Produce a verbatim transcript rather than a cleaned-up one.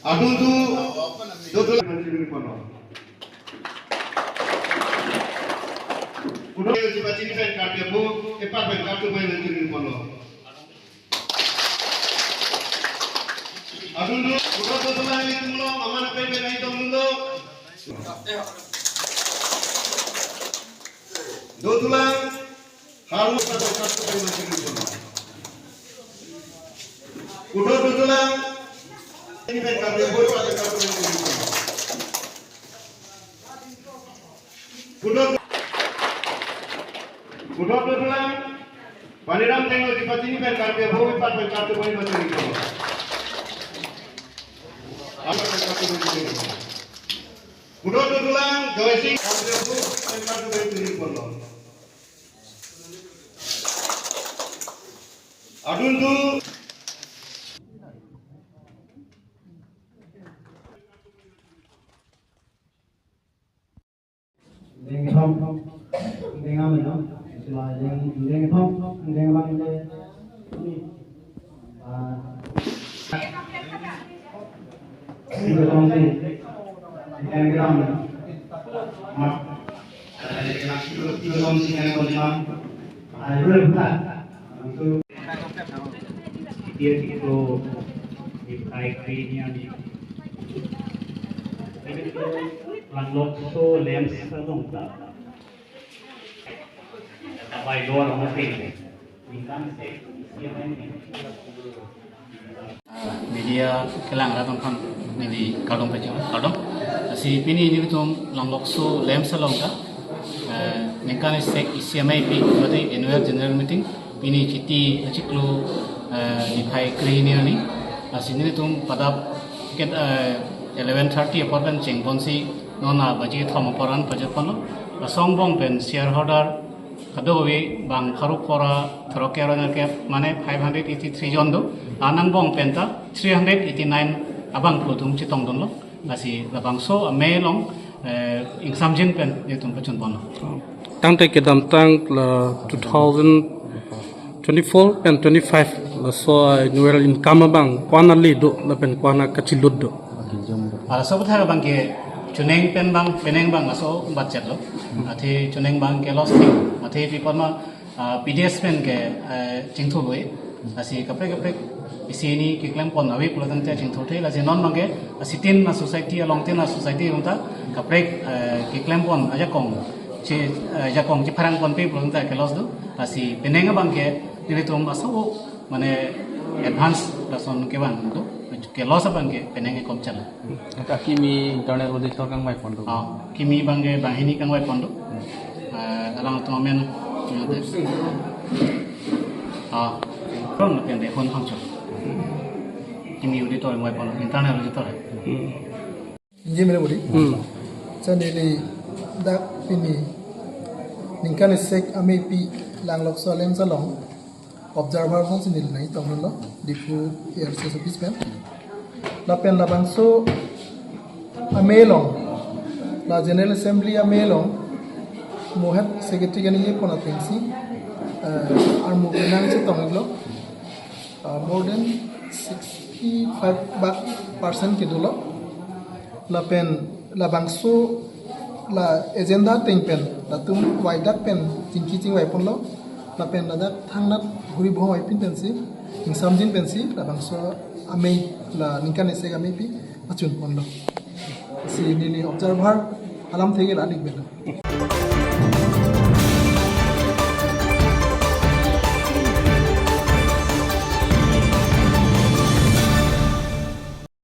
Adung tu dodol manjuri kono. Udah yang cepat ini kan kartu bu, cepat kan kartu main manjuri kono. Adung tu, udah tu telah ini tumlo, aman apa yang naik dong dulu. Dodulang, harus ada satu terima kasih. Udah dodulang, ini kan kami buat ada satu terima kasih. Udah, udah dodulang, Paniram Tengno di patini pen kartu, bawi pat pen kartu, bawi masih itu. Apa pen kartu, bawi masih itu. Udah dodulang, Joy Singh, kartu, bawi masih itu. Adung tu. Dengthom, dengam no, sila deng, dengthom, dengam le, ni, ah, dengthom si, dengam, mat, dengthom si, dengthom si, ah, itu le bukan, itu. Sitio Tikro niphai kre hini arni. Ini tu Langlokso LAMPS along ta. Tabai luar orang asing. Ningkan isi amei pi. Ah, media kelang rat tong khan neli kardom pachun, kardom. Lasi pini nelitum Langlokso LAMPS along ta, eh, ningkan isi amei pi, berarti annual general meeting. Pini Chiti achiklo, eh, niphai kre hini arni. Lasi nelitum padap ket, eh, eleven thirty apor pen chengponsi non a baji thom apor an pajut ponlo. Laso angbong pen shareholder kadokave bang pharo pharo throk kre nerkep mane five hundred eighty-three jon do. La-an angbong pen ta three hundred eighty-nine abangphu atum chetongdunlo. Lasi labangso amei along, eh, ingsamjin pen nelitum pachun ponlo. Tangte kedamtang la two thousand twenty-four pen twenty-five laso annual income abang ko-an ale do lapen ko-an kachelut do. Ah, laso aputhak abang ke chuneng pen bang, penang bang laso budget lo. Athe chuneng bang ke loss thing. Athe pi apot ma, ah, P D S pen ke, eh, chingthurloi. Lasi kaprek kaprek isi hini keklem pon ave pulo tangte chingthurthe, lasi non bang ke, ah, sitin a society along tin a society along ta kaprek, eh, keklem pon ajakong che, eh, jakong chepharang ponpe pulo tangte ke loss do. Lasi penang abang ke nelitum aso mane advance lason kevang do. Ke loss abang ke penang ke komchal. Ata kimi internal auditor kangvai pon do. Ah, kimi bang ke banghini kangvai pon do. Eh, alangtum amen, ah, ron pen de hon hangcho. Kimi auditor kangvai pon, internal auditor. Inji mere bodi. Hmm. Sa neli dak pini ningkan isi amei pi Langlokso LAMPS along observer asonsi neli nangtonglo, Diphu A R C S office pen. Lapen labangso amei along, la General Assembly amei along, mo head secretary kaningje pon atengsi, eh, armu penang chetong-iklo, eh, more than sixty-five bak percent kedolo. Lapen labangso la agenda ateng pen latum waidak pen chingki chingvai ponlo. Lapen ladak thangnat huri bohong vaipin pensi, ingsamjin pensi labangso amei, la ningkan isi amei pi pachun ponlo. Si neli observer alamthe ke la-an ik belo.